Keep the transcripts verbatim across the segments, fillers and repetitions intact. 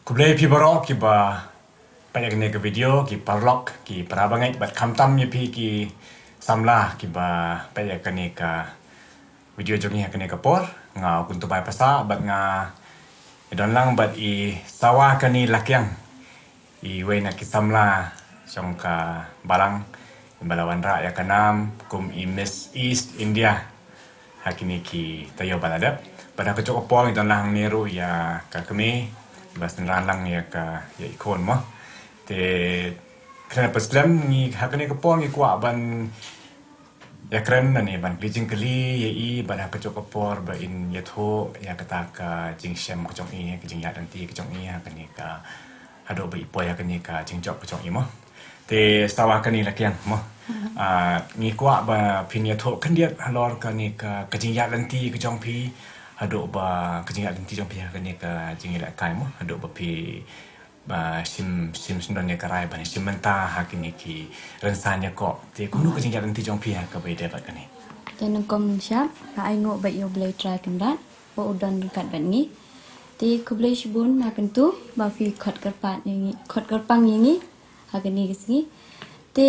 Khublei phi baroh kiba peit ïa kane ka video, ki paralok, ki parabangeit, bad khamtam ïa phi ki samla kiba peit ïa kane ka video jong ngi ha kane ka por. Nga u Kyntu Bai Passah bad nga ïadon lang bad i Sawakani Lakiang, iwei na ki samla jong ka balang iba la wanrah ïa ka nam kum i Miss East India ha kine ki taïew ba la dep. Bad ha kajuh ka por ngi don lang hangne ruh ïa ka kmie ba synran lang ïa ka, ïa i khun mo. Te kren pat slem, ngi ha kane ka por ngi kwah ban ïakren lane ban kylli jingkylli ïa i bad ha kajuh ka por ba in ïathuh ïa kata ka jingshem ka jong i, ka jingïaid lynti ka jong i ha kane ka, haduh ba i poi ha kane ka jingjop ka jong i mo. Te Sawakani Lakiang mo. Ah, ngi kwah ba phin ïathuh khyndiat halor kane ka, ka jingïaid lynti ka jong phi, haduh ba ka jingïaid lynti jong phi ha kane ka jingïalehkai mo, haduh ba phi ba shim, shim, shim don ïa ka rai ban shim bynta ha kine ki rynsan ïakob. Te kumno ka jingïaid lynti jong phi ha kaba ïadei bad kane? Te nyngkong nyngshap nga ainguh bad ïa U Blei Trai Kynrad ba u don ryngkat bad ngi. Te khublei shibun Ma Kyntu ba phi khot kyrpad ïa ngi, khot kyrpang ïa ngi ha kane ka sngi. Te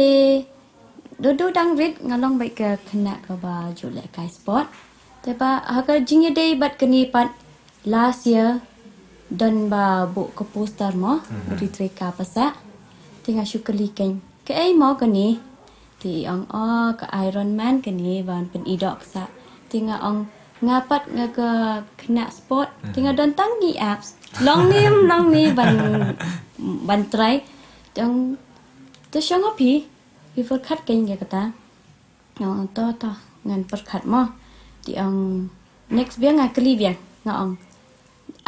duh duh dang rit nga long bad ka khynnah kaba ju lehkai sport. Te ba ha ka jingïadei bad kane pat, last year don ba buh ka poster mo, mhm, u Ritreka Passah. Te nga shu kylli keiñ, kaei mo kane? Te i ong, oh, ka Iron Man kane ban pyni doh ka sah. Te nga ong, nga pat nga ka khynnah sport. Te nga, mhm, don tang ngi apps. Long ne em long ne ban, ban try. Te ong, to shong ha phi, phi pyrkhat keiñ ïa kata. Nga ong, to, to, ngan pyrkhat mo. Te ong, next biang nga kylli biang, nga ong,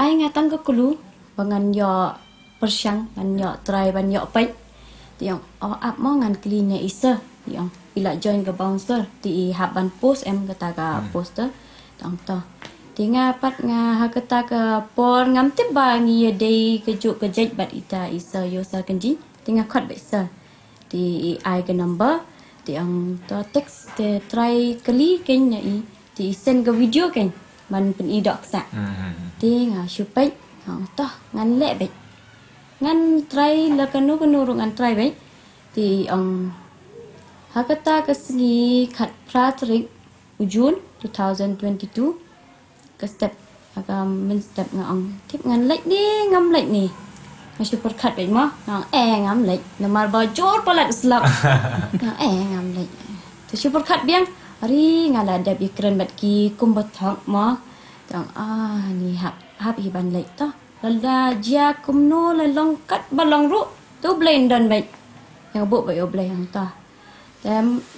ai nga tang ka clue ba ngan ïoh pyrshang, ngan ïoh try ban ïoh peit. Te ong, oh, ap mo, ngan kylli na i sir. Te ong, i la join ka bouncer, te i hap ban post em kata ka, hmm, poster. Te ong, to. Te nga pat nga ha kata ka por ngam tip ba ngi ïadei kajuh ka jait bad ita i sir, ïa u sir Kynjing. Te nga khot beit sir. Te i ai ka number, te ong, to text, te try kylli keiñ na i, te i send ka video keiñ ban pyni doh ka sah. Mhm. Te nga shu peit, nga ong, to ngan leh beit. Ngan try la kano kano ruh ngan try beit. Te i ong, ha kata ka sngi khatphra tarik u June two thousand twenty-two. Ka step, ha ka mynstep nga ong, tip ngan leit ne ngam leit ne? Nga shu pyrkhat beit mo, nga ong, eh, ngam leit. Namar ba jur palat slap. Nga ong, eh, ngam leit. Te shu pyrkhat biang, ari nga la dep ïakren bad ki kum ba thok mo. Te ong, ah, ni hap, hap hi ban leit to. Lada jia kumno, la long katba long ruh, to U Blei un don beit. Nga buh beit ïa U Blei hangta. Te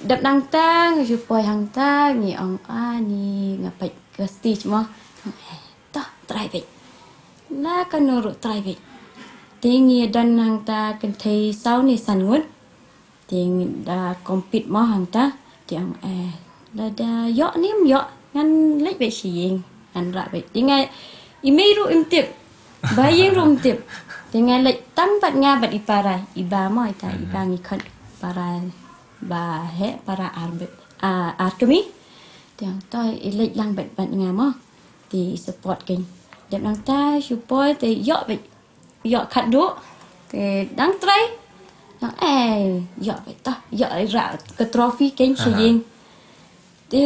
dep nangta nga shu poi hangta, ngi ong, ah, ni nga peit ka stage mo. Eh, to, try beit. La kano ruh try beit. Te ngi don hangta kynthei saw ne san ngut. Te ngi da compete mo hangta. Te ong, eh, lada ïoh ne ym ïoh, ngan leit beit sha ïing, ngan rah beit. Te nga, i mei ruh im tip, ba ïing ruh im tip. Te nga leit tang bad nga bad i para, i ba mo, ita i ba, mhm, ngi khot para ba heh, para ar beit, ah, ar kmie. Te ong, to i leit lang beit bad nga mo. Te i support keiñ. Dep nangta shu poi te ïoh beit. Ïoh khatduh. Te dang try. Dang, eh, ïoh beit to. Ïoh rah ka trophy keiñ sha, aha, ïing. Te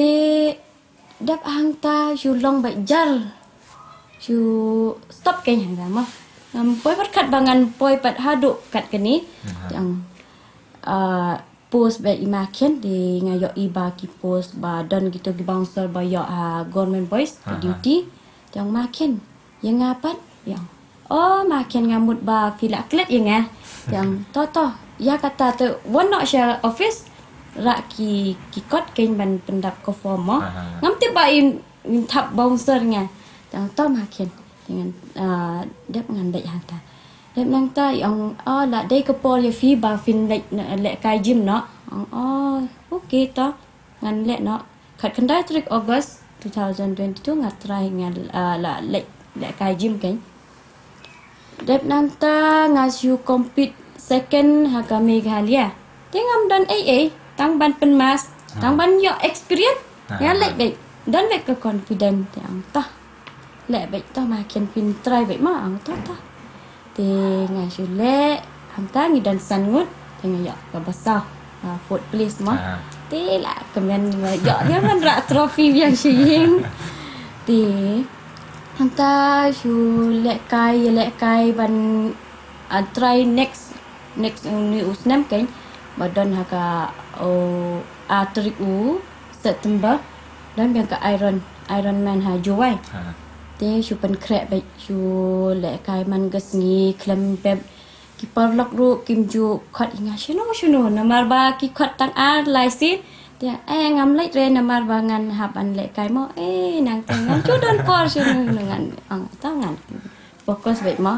dep hangta shu long beit jar. Shu stop keiñ hangta mo. Ngam poi pyrkhat ba ngan poi pat haduh kat kane. Aha. Dang, ah, post beit i Makhian, te nga ïohi ba ki post ba don kito ki bouncer ba ïoh ha Government Boys, aha, duty. Te ong Makhian, ïa nga pat, ïa. Oh, Makhian, nga mut ba phi la klet ïa nga. Te ong, to to, ïa kata te wan noh sha office, rah ki, ki kot keiñ ban pyndap ka form mo. Aha. Ngam tip ba in, in thap bouncer nga. Te ong, to Makhian. Te ngan, ah, dep ngan leit hangta. Dep nangta i ong, oh, la dei ka por ïa phi ba phin leit, lehkai gym noh. Ong, oh, okay to. Ngan leh noh. Khatkhyndai tarik August two thousand twenty-two nga try nga, ah, la leh, lehkai gym keiñ. Dep nangta nga shu compete second ha ka Meghalaya. Te ngam don ei ei, tang ban pynmask, tang ban ïoh experience. Nga leh beit, don beit ka confident, te ong to. Leh beit to Makhian, phin try beit mo, ong to to. Te nga shu leh, hangta ngi don san ngut, te nga ïoh kaba saw, ah, fourth place mo. Ah. Te la kmen nga ïoh, nga man rah trophy biang sha ïing. Te hangta shu lehkai, ïa lehkai ban, ah, try next, next, uh, une u snem kein, ba don ha ka, uh, ar tarik u September, don biang ka Iron, Ironman ha Jowai. Ha. Te shu pynkhreh beit, shu lehkai man ka sngi khlem pep. Ki paralok ruh kim ju khot ïa nga shano shano, namar ba ki khot tang ar lai sien. Te, eh, ngam leit re namar ba ngan hap ban lehkai mo. Eh, nangta ngan ju don por shano shano, ngan, ang, ta ngan focus beit mo.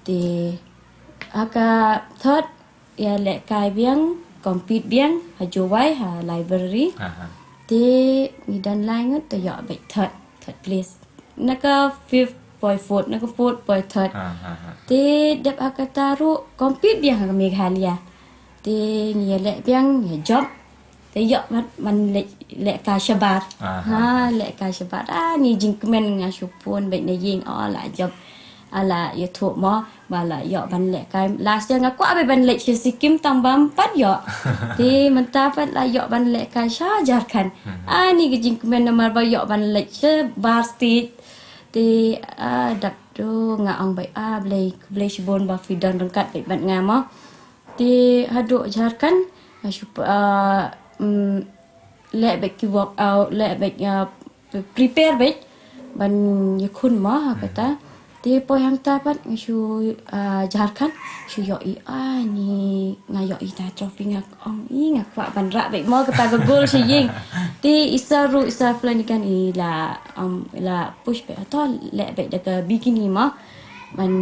Te ha ka third, ïa lehkai biang, compete biang ha Jowai, ha library. Aha. Te ngi don lai ngut, te ïoh beit third, third place. Na ka fifth poi fourth, na ka fourth poi third. Aha. Te dep ha kata ruh compete biang ha Meghalaya. Te ngi ïa leh biang, ïa jop. Te ïoh ban, ban leh, lehkai shabar. Aha. Ha, lehkai shabar. Ah, ni jingkmen, nga shu phone beit na ïing, oh, la jop. Ah, la ïathuh mo, ba la ïoh ban lehkai. Last year nga kwah beit ban leit sha Sikkim tang bym pat ïoh. Te mynta pat la ïoh ban lehkai sha Jharkhand. Hmm. Ah, ni ka jingkmen namar ba ïoh ban leit shabar state. Te, ah, dap tu nga ong beit, ah, Blei, Blei shibun ba phi don ryngkat beit bad nga mo. Te haduh Jharkhand, nga shu, ah, mm, leh beit ki workout, leh beit, ah, prepare beit ban ïakhun mo ha kata. Te poi hangta pat nga shu, ah, Jharkhand, shu ïohi, ah, ni nga ïohi ta trophy, nga ong, i, nga kwah ban rah beit mo kata ka goal sha ïing. Te i sir ruh, i sir Flanagan i la, um, i la push beit, to leh beit da ka bikini mo. Ban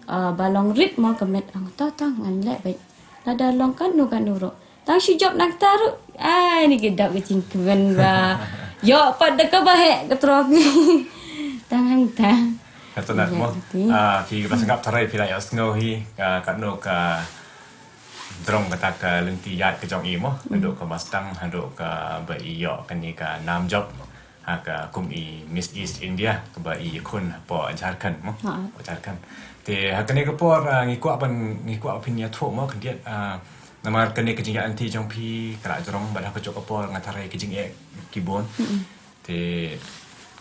ah, ba long rit mo ka met, ang, to, to ngan leh beit. Lada long katno katno ruh, tang shu jop nangta ruh. Ai, ni ka dap ka jingkmen ba ïoh pat da kaba heh ka trophy. Tang hangta. Ka tnat mo. Ïa, ti. Ah, phi ba sngap tharai phi la ïohsngew hi, ah, katno ka jrong kata ka lynti ïaid ka jong i mo. Naduh kaba sdang haduh kaba i ïoh kane ka nam jop ha ka kum i Miss East India kaba i ïakhun hapoh Jharkhand mo. Ha. Hapoh Jharkhand. Te ha kane ka por, ah, ngi kwah ban, ngi kwah phin ïathuh mo khyndiat, ah, namar kane ka jingïaid lynti jong phi ka la jrong, bad ha kajuh ka por nga tharai ka jingeh ki bun. Mm-mm. Te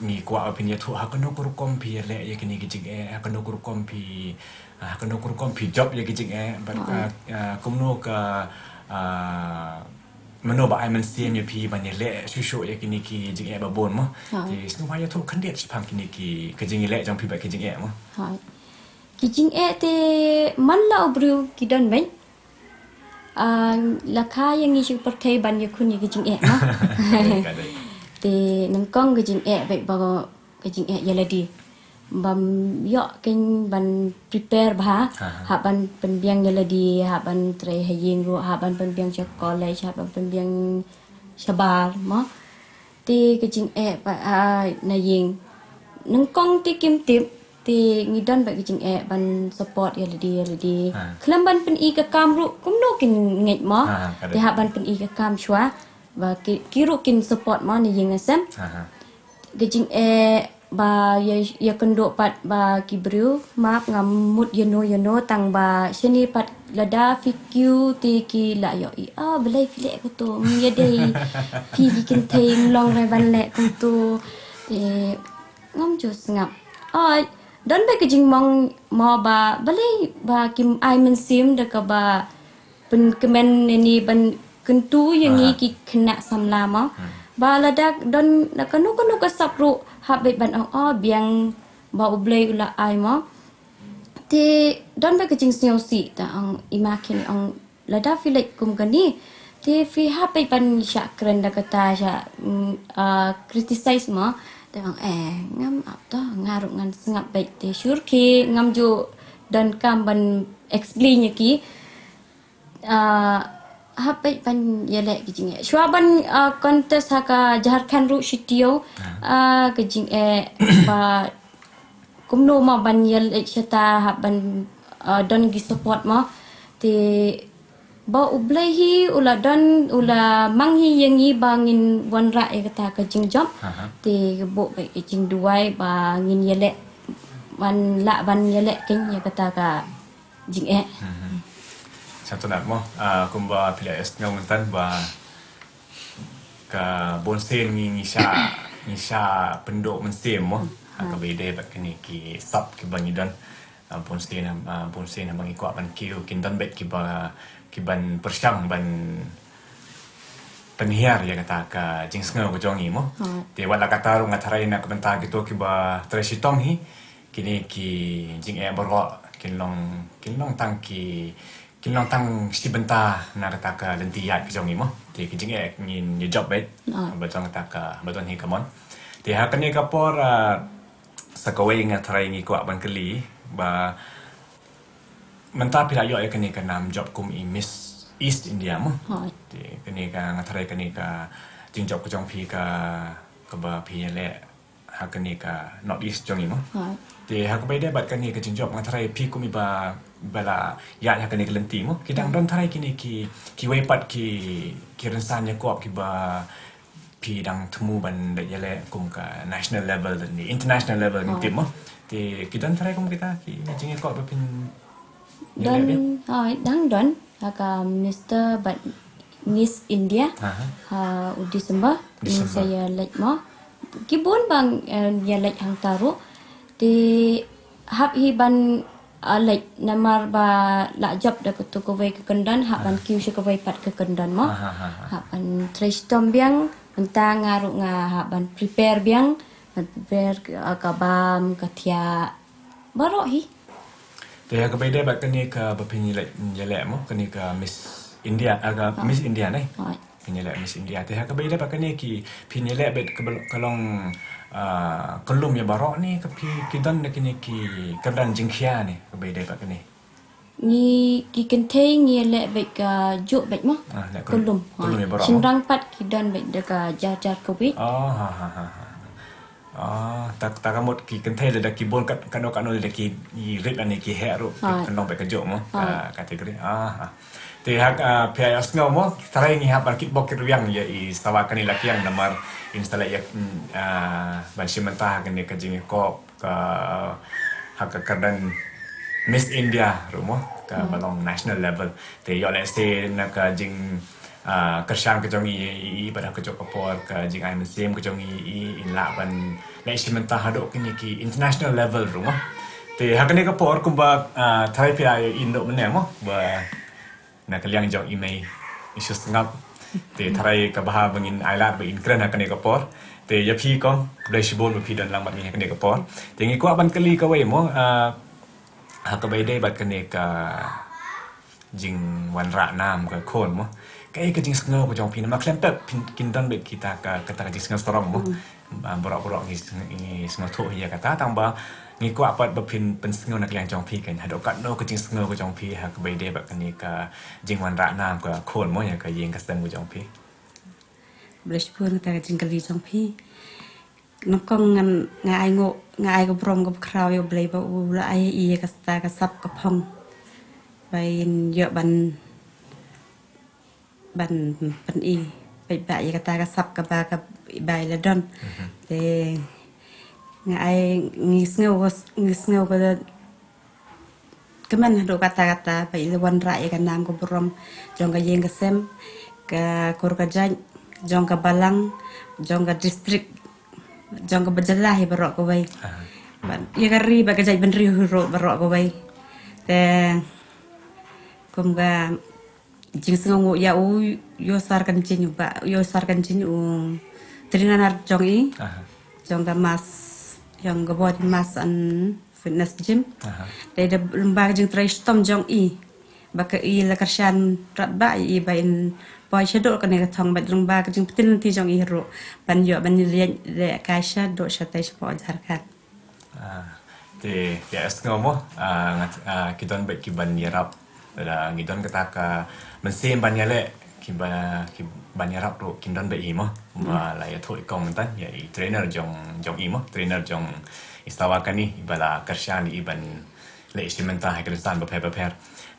ngi kwah phin ïathuh ha kano ka rukom phi ïaleh ïa kine ki jingeh, ha kano ka rukom phi, ah, ha kano ka rukom phi jop ïa ki jingeh, bad, ah, ah, kumno ka, ah, mano ba ai mynsiem ïa phi ban ïaleh shuh shuh ïa kine ki jingeh ba bun mo. Ha. Te sngewbha ïathuh khyndiat shaphang kine ki, ka jingïaleh jong phi bad ki jingeh mo. Ha. Ki jingeh te man la u briew ki don beit. Ah, la kha ïa ngi sha pyrthei ban ïakhun ïa ki jingeh mo. Ka dei. Te nyngkong ka jingeh beit ba ka jingeh ïa lade. Bym ïoh kein ban prepare bha, ha, ha, hap ban pynbiang ïa lade, hap ban trei ha ïing ruh, hap ban pynbiang sha college, hap ban pynbiang shabar mo. Te ka jingeh pat, ah, na ïing. Nyngkong te kim tip, te ngi don beit ka jingeh ban support ïa lade, ïa lade. Ha. Khlem ban pyni ka kam ruh, kumno kin ngeit mo. Ha, ka dei. Te hap ban pyni ka kam shuwa. Ba ki, ki ruh kin support mo na ïing na sem. Ha, ha. Ka jingeh ba ïa, ïakynduh pat ba ki briew, map ngam mut ïano ïano tang ba shane pat lada phi kiew te ki la ïohi, ah, balei phi leh kato, ym ïadei phi ki kynthei, ym long re ban leh kumto. Te ngam ju sngap. Oi, don beit ka jingmong mo ba balei ba kim ai mynsiem da kaba pynkmen ne ni ban kyntu ïa ngi, ah, ki khynnah samla mo. Hmm. Ba lada don na kano kano ka sap ruh hap beit ban ong, oh, biang ba U Blei u la ai mo. Te don beit ka jingsngewsih, ta ong i ma kine, ong lada phi leit kum kane te phi hap beit ban shah kren da kata, shah, mm, ah, criticize mo. Te ong, eh, ngam ap, to nga ruh ngan sngap beit, te sure ki ngam ju donkam ban explain ïa ki. Ah, hap beit ban ïaleh ki jingeh. Shuwa ban, ah, contest ha ka Jharkhand ruh shi taïew, ah, ka jingeh ba kumno mo ban ïaleh shata, hap ban, ah, don ki support mo. Te ba U Blei hi u la don, u la mang hi ïa ngi ba ngin wanrah ïa kata ka jingjop. Aha. Te ka buh beit ka jingduwai ba ngin ïaleh ban lah ban ïaleh keiñ ïa kata ka jingeh. Sngewtynnat mo, ah, kumba phi la ïohsngew mynta ba ka bun sien ngi ngi shah ngi shah pynduh mynsiem mo. Ha kaba ïadei bad kine ki sap kiba ngi don. Ah, bun sien, ah, bun sien haba ngi kwah ban kiew kin don beit kiba kiban pyrshang ban pynhiar ïa kata ka jingsngew ka jong ngi mo. Te wat la katta ruh nga tharai na ka bynta kito kiba trei shitom hi, kine ki jingeh baroh kin long kin long tang ki kin long tang shi bynta na kata ka lynti ïaid ka jong ngi mo. Te ki jingeh ngin ïa jop beit ba don kata ka ba don hi ka mon. Te ha kane ka por, ah, sa kawei nga tharai ngi kwah ban kylli ba mynta phi la ïoh ïa kane ka nam jop kum i Miss East India mo. Te kane ka nga tharai kane ka jingjop ka jong phi ka kaba phi ïaleh ha kane ka North East jong ngi mo. Te ha kaba ïadei bad kane ka jingjop nga tharai phi kum iba ba la ïaid ha kane ka lynti mo, ki dang don tharai kine ki kiwei pat ki ki rynsan ïakob kiba phi dang thmu ban da ïaleh kum ka national level dan international level ngin tip mo. Te ki don tharai kum kita ki jingïakob ba phin don. Hoi, dang don ha ka Mister bad Miss India ha u December. Ngin sa ïaleh mo, ki bun ba ngi ïaleh hangta ruh. Te hap hi ban ïaleh namar ba la jop da katu kawei ka kyndon, hap ban kiew sha kawei pat ka kyndon mo. Hap ban trei shitom biang, mynta nga ruh nga hap ban prepare biang, ban prepare ka bam ka thiah baroh hi. Te ha kaba ïadei bad kane kaba phin ïaleh mo, kane ka Miss India, ah, ka Miss India ne. Phin ïaleh Miss India. Te ha kaba ïadei bad kane ki phin ïaleh beit ka long, ah, ka lum ïa baroh ne ka phi ki don da kine ki kyrdan jingkhia ne kaba ïadei bad kane. Ngi ki kynthei ngi ïaleh beit ka juh beit mo. Ka lum. Ka lum ïa baroh. Shynrang pat ki don beit da ka jar jar kawei. Ah, ta ka mut ki kynthei da ki bun kat kano kano da ki rit ani ki heh ruh kan long beit ka juh mo. Ka kategori. Ah. Te ha phi ïa sngew mo, tharai ngi hap ban kit bok kit rwiang ïa i Sawa kane la kiang namar in sa leh ïa ban shim bynta ha kane ka jingïakob ka ha ka kyrdan Miss India ruh mo, kaba long national level. Te ïoh lehse na ka jing kyrshan ka jong i, i bad ha kajuh ka por ka jingai mynsiem ka jong i, i in lah ban leh shim bynta haduh kine ki international level ruh mo. Te ha kane ka por kumba tharai phi ïa ïohi mynne mo ba na ka liang jong i mei i shu sngap. Te tharai kaba ha ba ngin ailad ba in kren ha kane ka por. Te ïa phi kong, khublei shibun ba phi don lang bad ngi ha kane ka por. Te ngi kwah ban kylli kawei mo, ha kaba ïadei bad kane ka jingwanrah nam ka khun mo, kaei ka jingsngew ka jong phi namar khlem pep kin don beit kita ka kata ka jingsngew sarong mo. Baroh baroh ngi sngewthuh ïa kata tang ba ngi kwah pat ba phin pynsngew na ka liang jong phi kan haduh katno ka jingsngew ka jong phi ha kaba ïadei bad kane ka jingwanrah nam ka khun mo ïa ka ïing ka sem ka jong phi. Khublei shibun kata ka jingkylli jong phi. Nyngkong ngan nga ai nguh nga ai ka burom ka bakhraw ïa U Blei ba u la ai ïa kata ka sap ka phong ba in ïoh ban ban pyni paidbah ïa kata ka sap kaba ka bai la don. Te nga ai ngi sngew ngi sngew ka kmen haduh katta katta ba i la wanrah ïa ka nam ka burom jong ka ïing ka sem, ka kur ka jait, jong ka balang, jong ka district, jong ka jylla hi baroh kawei. Bad ïa ka ri bad ka jaitbynriew hi ruh baroh kawei. Te kum ka jingsngewnguh ïa u Ïohsarkynjin, u Bah Ïohsarkynjin, u trainer jong i, jong ka mass, jong ka body mass and fitness gym. Te da lyngba ka jingtrei shitom jong i ba ka i la kyrshan radbah ïa i ba in poi shaduh kane ka thong bad lyngba ka jingpyntip jong i ruh ban ïoh ban leh kai shaduh shatei shapoh Jharkhand. Te te sngew mo, ki don bad ki ban ïarap. Ngi don kata ka mynsiem ban ïaleh, ki ban ïarap ruh kin don bad i mo. Ba la ïathuh i kong mynta ïa i trainer jong jong i mo, trainer jong i Sawa kane ba la kyrshan i ban leh shi mynta ha ki rynsan bapher bapher.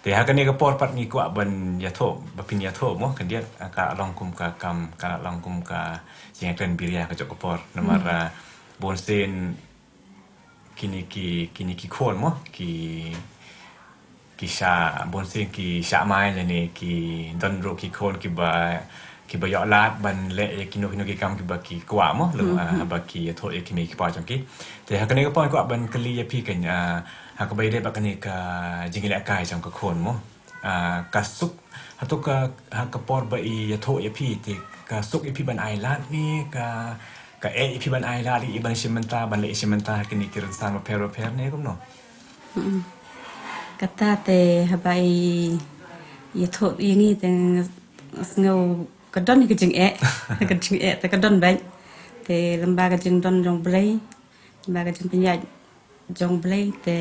Te ha kane ka por pat ngi kwah ban ïathuh ba phin ïathuh mo khyndiat ka long kum ka kam, ka long kum ka jingkren biria ka jong ka por. Namar bun sien Kine ki, kine ki khun mo, ki, ki shah, bun sien ki shah mai lane ki don ruh ki khun kiba, kiba ïoh lad ban leh ïa kino kino ki kam kiba ki kwah mo, lem, ah, haba ki ïathuh ïa ki mei ki pa jong ki. Te ha kane ka por nga kwah ban kylli ïa phi kan, ah, ha kaba ïadei bad kane ka jingïalehkai jong ka khun mo. Ah, ka suk, hato ka, ha ka por ba i ïathuh ïa phi te ka suk ïa phi ban ai lad ne ka, ka eh ïa phi ban ai lad, i ban shim bynta, ban leh shim bynta ha kine ki rynsan bapher bapher ne kumno? Mm. Kata te haba i ïathuh ïa ngi te nga sngew ka don ka jingeh, ka jingeh te ka don bad te lem bad ka jingdon jong Blei, lem bad ka jingpynïaid jong Blei te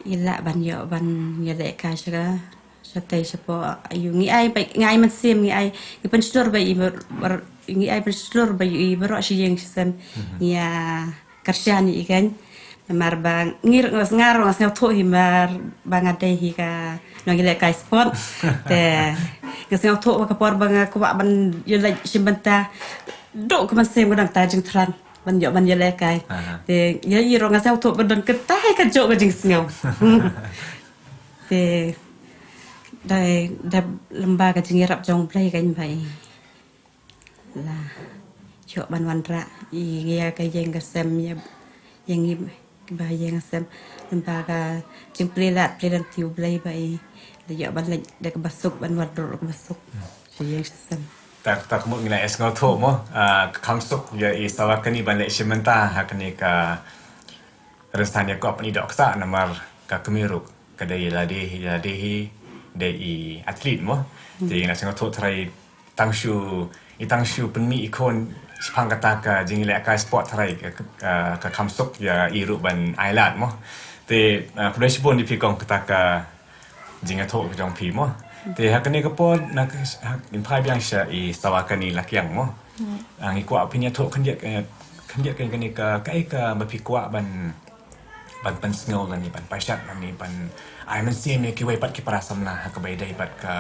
i lah ban ïoh ban ïalehkai sha ka, shatei shapoh. Ïa ngi ai bad, ngi ai mynsiem, ngi ai, ngi pynshlur bad i bar-, bar-, ngi ai pynshlur bad i baroh shi ïing shi sem. Mhm. Ngi ïa kyrshan ïa i kan. Namar ba ngi ruh nga sngew, nga sngewthuh hi namar ba nga dei hi ka nongïalehkai sport. Te nga sngewthuh ba ka por ba nga kwah ban ïaleh shim bynta, duh ka mynsiem ka don kata jingthrang ban ïoh ban ïalehkai. Aha. Te ïa i ruh nga sngewthuh ba don kata hi ka jong ka jingsngew. Te da, da lem bad ka jingïarap jong Blei kan ba i la ïoh ban wanrah ïa ka ïing ka sem, ïa, ïa ngi ba ïing sem, lem bad ka jingplie lad plie lynti u Blei ba i la ïoh ban leit da kaba suk, ban wanrah da kaba suk. Hmm. Sha ïing sha sem. Ta, ta kumno ngi la ïa sngewthuh mo, ah, ka kham suk ïa i Sawakani ban leh shim bynta ha kane ka rynsan ïa ka pyndonkam, namar ka kmie ruh ka dei lade hi, lade hi dei i athlete mo. Hmm. Te ngi la sngewthuh tharai tang shu, i tang shu pynmih i khun shaphang kata ka jingïalehkai sport tharai ka, ka, ka kham suk ïa i ruh ban ai lad mo. Te, ah, khublei shibun ïa phi kong kata ka jingïathuh ka jong phi mo. Te ha kane ka por na ka, ha, ngin phai biang sha i Sawakani Lakiang mo. Hmm. Ah, ngi kwah phin ïathuh khyndiat, eh, khyndiat kane ka, kaei kaba phi kwah ban, ban pynsngew lane ban pashat lane ban ai mynsiem ïa kiwei pat ki para samla ha kaba ïadei bad ka,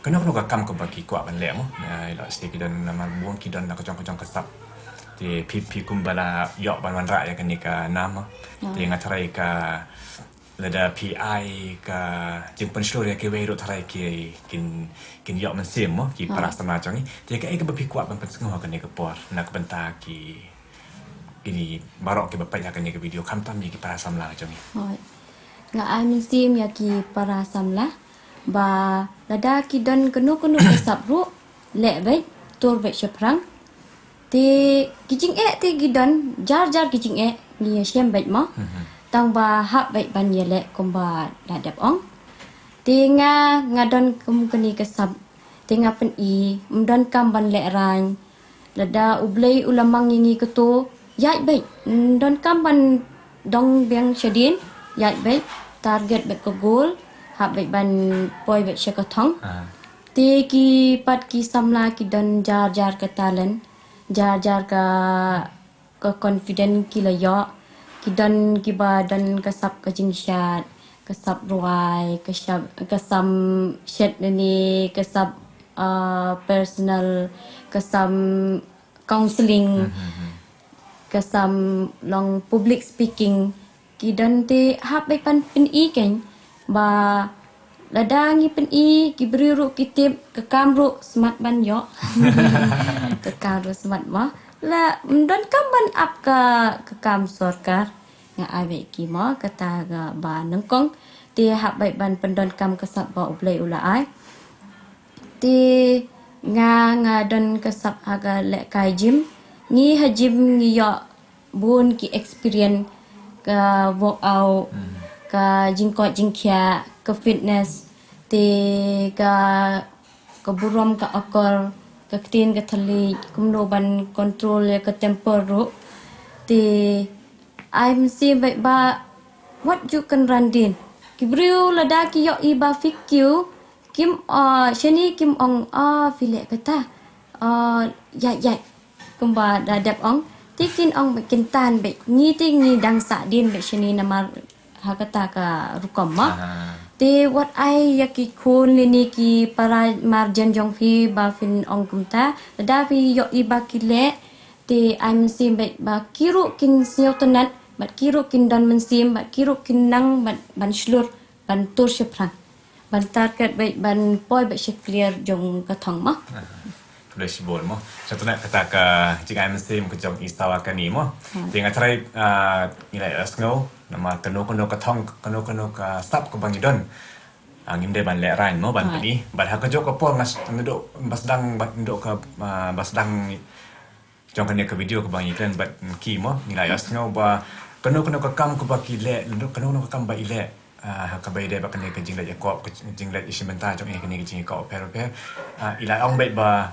kano kano ka kam kaba ki kwah ban leh mo. Ah, ïa la sdei ki don namar bun ki don na ka jong ka jong ka sap. Te phi, phi kumba la ïoh ban wanrah ïa kane ka nam mo. Ah. Te nga tharai ka lada phi ai ka jingpynshlur ïa kiwei ruh tharai ki kin, kin ïoh mynsiem mo, ki para samla jong ngi. Te kaei kaba phi kwah ban pynsngew ha kane ka por na ka bynta ki, kine baroh kiba peit ha kane ka video, khamtam ïa ki para samla jong ngi. Hooid. Nga ai mynsiem ïa ki para samla ba lada ki don kano kano ka sap ruh, leh beit, tur beit shaphrang. Te ki jingeh te ki don, jar jar ki jingeh, ngi ïashem beit mo. Mhm. Tang ba hap beit ban ïaleh kumba la dep ong. Te nga, nga don kum kane ka sap, te nga pyni, ym donkam ban lehraiñ. Lada U Blei u la mang ïa ngi kato, ïaid beit, ym donkam ban dong biang shadien, ïaid beit, target beit ka goal, hap beit ban poi beit sha ka thong. Ah. Te ki pat ki samla ki don jar jar ka talent, jar jar ka, ka confident ki la ïoh, ki don kiba don ka sap ka jingshad, ka sap rwai, ka sap, ka sap shet lane, ka sap, ah, personal, ka sap counseling, mhm, ka sap long public speaking, ki don te hap beit ban pyni kein ba lada ngi pyni ki briew ruh ki tip, ka kam ruh smat ban ïoh. Ka kam ruh smat mo. La, ym donkam ban ap ka, ka kam sorkar. Nga ai beit ki mo, kata kaba nyngkong. Te hap beit ban pyndonkam ka sap ba U Blei u la ai. Te nga, nga don ka sap ha ka lehkai gym. Ngi ha gym ngi ïoh bun ki experience, ka workout, hmm, ka jingkoit jingkhiah, ka fitness, te ka, ka burom ka akor, ka ktien ka thylliej, kumno ban control ïa ka temper ruh. Te ai mynsiem beit ba wat ju kynran dien. Ki briew lada ki ïohi ba phi kiew, kim, ah, shane kim ong, ah, phi leh kata, ah, ïaid ïaid. Kumba da dep ong, te kin ong beit kin tan beit, ngi te ngi dang sah dien beit shane namar ha kata ka rukom mo. Aha. Te wat ai ïa ki khun lane ki para marjan jong phi ba phin ong kumta, lada phi ïohi ba ki leh, te ai mynsiem beit ba ki ruh kin sngewtynnat, bad ki ruh kin don mynsiem, bad ki ruh kin nang ban, ban shlur, ban tur shaphrang, ban target bad ban poi bad sha clear jong ka thong mo. Khublei shibun mo. Sha tynat kata ka jingai mynsiem ka jong i Sawakani mo. Te nga trai ngi la ïohsngew namar kano kano ka thong, kano kano ka sap kaba ngi don, ngim dei ban lehraiñ mo ban pyni. Bad ha kajuh ka por nga naduh ba sdang, naduh ka ba sdang jong kane ka video kaba ngi kren bad ki mo, ngi la ïohsngew ba kano kano ka kam kaba ki leh, kano kano ka kam ba i leh ha kaba ïadei bad kane ka jingleit ïakop, ka jingleit ïashim bynta jong i ha kane ka jingïakop bapher bapher, i la ong beit ba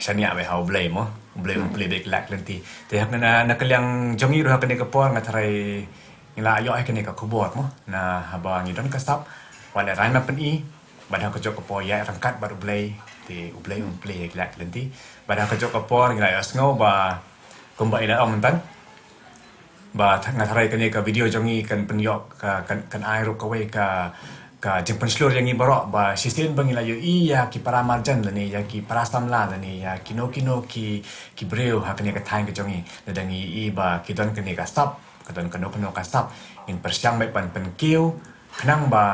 shaniah beit ha U Blei mo, U Blei un plie beit ki lad ki lynti. Te ha kane, na ka liang jong ngi ruh ha kane ka por nga tharai ngi la ïoh ïa kane ka khubor mo, na haba ngi don ka sap, wat lehraiñ ban pyni, bad ha kajuh ka por ïaid ryngkat bad U Blei, te U Blei un plie ïa ki lad ki lynti. Bad ha kajuh ka por ngi la ïohsngew ba kumba i la ong mynta, ba nga tharai kane ka video jong ngi kan pynïoh, kan ai ruh kawei ka ka jingpynshlur ïa ngi baroh ba shisien ba ngi la ïohi ïa ki para marjan lane ïa ki para samla lane ïa kino kino ki ki briew ha kane ka thaiñ ka jong ngi, lada ngi ïohi ba ki don kane ka sap, ka don kano kano ka sap, ngin pyrshang beit ban pynkiew khnang ba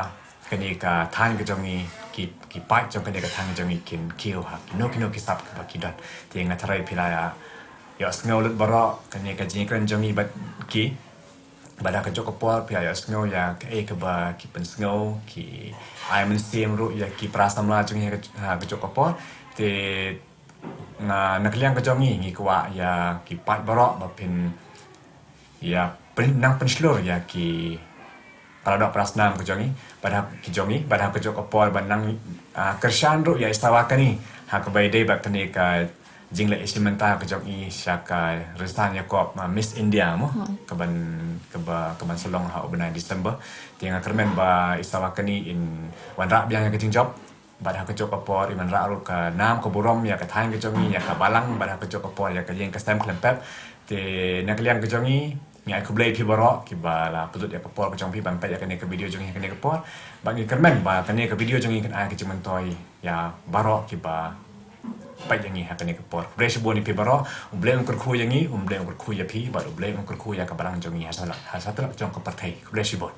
kane ka thaiñ ka jong ngi, ki ki paid jong kane ka thaiñ ka jong ngi kin kiew ha kino kino ki sap kiba ki don. Te nga tharai phi la ïohsngew lut baroh kane ka jingkren jong ngi bad ki. Bad ha kajuh ka por phi la ïohsngew ïa kaei kaba ki pynsngew, ki ai mynsiem ruh ïa ki para samla jong ngi ha kajuh ka por. Te na ka liang ka jong ngi ngi kwah ïa ki paid baroh ba phin ïa nang pynshlur ïa ki para doh para snam ka jong ngi, bad ha ki jong ngi, bad ha kajuh ka por ban nang kyrshan ruh ïa i Sawakani ha kaba ïadei bad kane ka jingleit ïashim bynta ka jong i sha ka rynsan ïakop Miss India mo, kaban kaba kaban sa long ha u bnai December. Te nga kyrmen ba i Sawakani in wanrah biang ïa ka jingjop, bad ha kajuh ka por in wanrah ruh ka nam ka burom ïa ka thaiñ ka jong i, ïa ka balang, bad ha kajuh ka por ïa ka ïing ka sem khlem pep. Te na ka liang ka jong i ngi ai khublei ïa phi baroh kiba la pynlut ïa ka por ka jong phi ban peit ïa kane ka video jong ngi ha kane ka por. Bad ngi kyrmen ba kane ka video jong ngi kan ai ka jingmyntoi ïa baroh kiba peit ïa ngi ha kane ka por. Khublei shibun ïa phi baroh, U Blei un kyrkhu ïa ngi, U Blei un kyrkhu ïa phi, bad U Blei un kyrkhu ïa ka balang jong ngi ha satlak jong ka pyrthei. Khublei shibun.